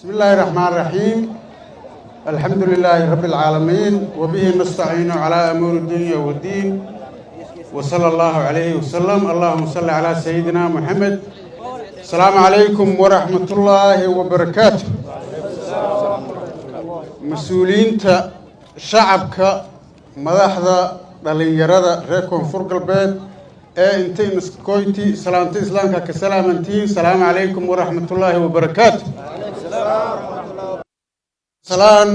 بسم الله الرحمن الرحيم، الحمد لله رب العالمين، وبه نستعين على أمور الدنيا والدين، وصلى الله عليه وسلم. اللهم صل على سيدنا محمد. السلام عليكم ورحمة الله وبركاته. Mas-uuliyiinta, shacabka, madaxda, dhalinyarada reer Koonfur Galbeed ee intay naskoyti, salaamta islaamka ka salaamantihiin. Asalaamu calaykum waraxmatullaahi wabarakaatu. Salaan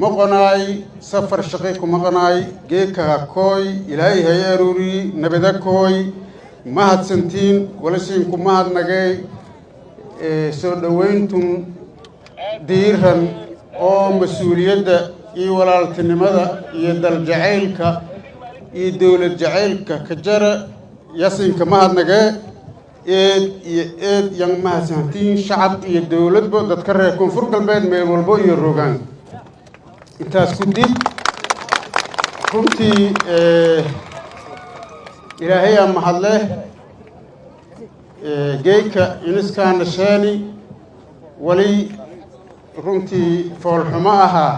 maqonaay, safar shaqay ku maqonaay, geedkaga kooy, Ilaahay hay aruuri, nabada kooy. Mahadsantiin, walasiinku mahadnagay soo dhowayntun diiran oo mas-uuliyadda iyo walaaltinimada iyo daljacaylka iyo dowlad jacaylka ka jara. Yasinka mahadnagee, eed iyo eed yan mahadsantiin, shacab iyo dowladba, dadka reer Koonfur Galbeed meel walbo iyo rogaan. Intaas ku dib, runtii Ilaahayaa mahadleh geedka iniskaana sheeni. Wali runtii foolxumo ahaa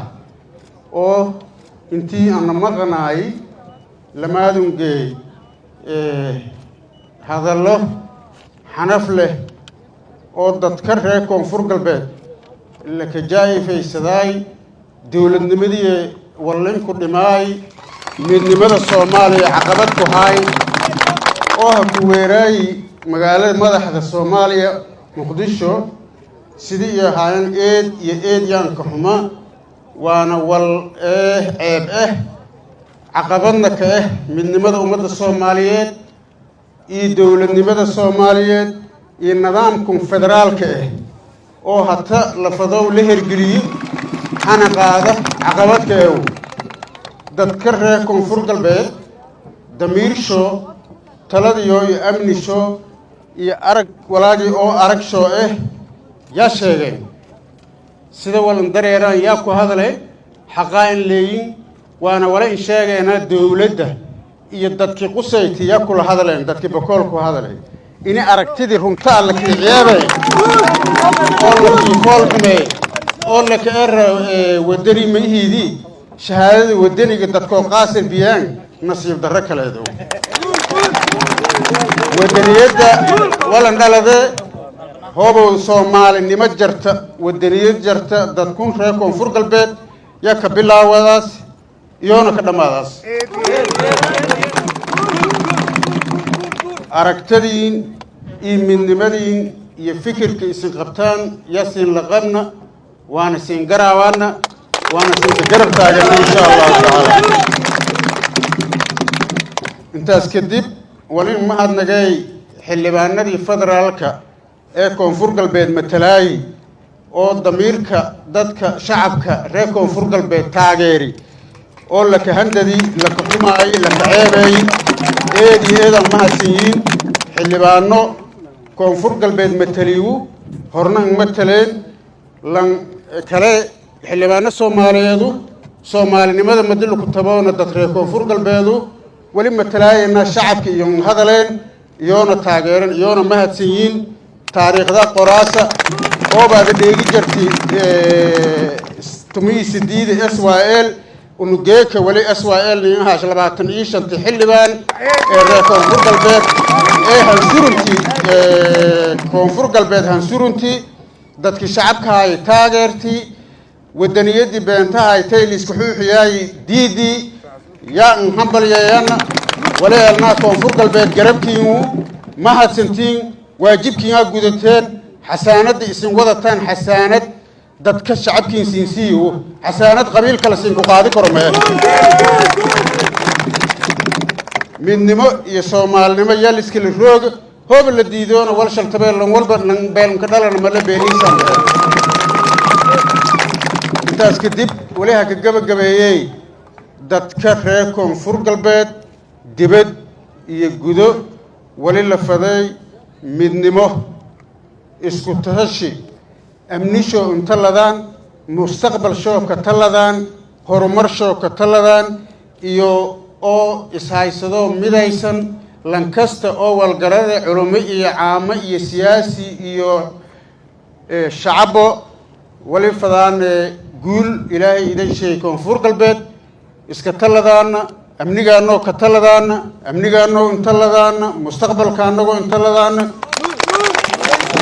oo intii ana maqnaay lamaadungeey hadallo xanaf leh oo dadka reer Koonfur Galbeed laka jaa'ifeysadaay, dowladnimadii wallinku dhimaay, midnimada Soomaaliya caqabad ku haay, oo ha ku weeraayi magaalada madaxda Soomaaliya, Muqdisho, sidii iyo ahaayeen. Eed iyo eed yaanka xuma, waana wal ceeb ah, caqabadna ka ah midnimada ummadda Soomaaliyeed iyo dowladnimada Soomaaliyeed iyo nidaamkan federaalka ah oo hata lafadow la hergeliyo hana qaada caqabadka ew. Dadka reer Koonfur Galbeed damiirsho, taladiyo iyo amnisho iyo arag walaagii oo aragshoo ah yaa sheegeen, sida walan dareeraan yaa ku hadale, xaqaa in leeyin, waana wala in sheegeena dowladda iyo dadkii qusayti yaa kula hadleen, dadkii Bakool ku hadalay ini aragtidii runtaa la kiiciyeebay oo la kiifool xumey oo laka era wadani mahiidii shahaadada wadaniga dadkoo qaasir biyaan. Nasiib darro kaleedo, wadaniyadda walan dhalade hoobow Soomaalinimo jarta, wadaniyad jarta, dadkun reer Koonfur Galbeed yaa ka bilaawadaas iyoona ka dhammaadaas. Aragtadiin iyo midnimadiin iyo fikirka isin qabtaan yaa siin laqabna, waana siin garaawaana, waana siinka garab taagana, insha Allahu tacaala. Intaas kadib, walin mahadnagay xildhibaanadii federaalka ee Koonfur Galbeed matalaayi oo damiirka dadka shacabka reer Koonfur Galbeed taageeri oo laka handadi, laka xumaay, laka ceebeey. Eed iyo eedaan mahadsan yihiin. Xildhibaano Koonfur Galbeed mataliyu horna mataleen lan kale, xildhibaano Soomaaliyeedu soomaalinimada madilaku taboona, dad reer Koonfur Galbeedu weli matalaayanaa shacabka iyo hadaleen iyoona taageeren, iyoona mahadsan yihiin. Taariikhda qoraasa oobaada dheegi jarti 18-da SYL unugeeka weli SYL ninhaas 25-ti xildhibaan ee reer Koonfur Galbeed ee hansurunti Koonfur Galbeed, hansurunti dadkii shacabkahay taageertii, wadaniyadii beentahay tayliiska xuuxiyaay diidii yaa n hambalyeeyana. Wali elnaa Koonfur Galbeed garabkiinu mahadsantiin, waajibkiinaa gudateen, xasaanadda isin wadataan, xasaanad dadka shacabkiin siinsiiyo, xasaanad qabiil kale siinku qaadi karo mee. Midnimo iyo soomaalinimo yaliskala rooga, hooba la diidoona wal shaltabeel lan walba lan beelunka dhalana mala beeliisaan. Intaas kadib, weli ha ka gabagabeeyey dadka reer Koonfur Galbeed dibad iyo gudo, weli la faday midnimo, isku tashi, amnisho inta ladaan, mustaqbal shoobka taladaan, horumar shoobka taladaan, iyo oo ishaysado midaysan. Lankasta oo walgarada, culimo iyo caamo iyo siyaasi iyo Shacabo wali fadaane guul Ilaahay idan sheegay. Koonfur Galbeed iska taladaana, amnigaanoo ka taladaana, amnigaanoo intaladaana, mustaqbalkaanagoo intaladaana,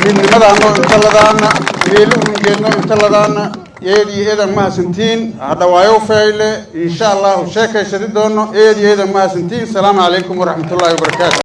midnimadaanoo intaladaana, meelo unjeedno intaladaana. Eed iyo eedan mahadsantiin. Hadhawaayo fayle, insha Allahu sheekaysadi doono. Eed iyo eedan mahadsantiin. Asalaamu calaykum waraxmatullaahi wabarakaatu.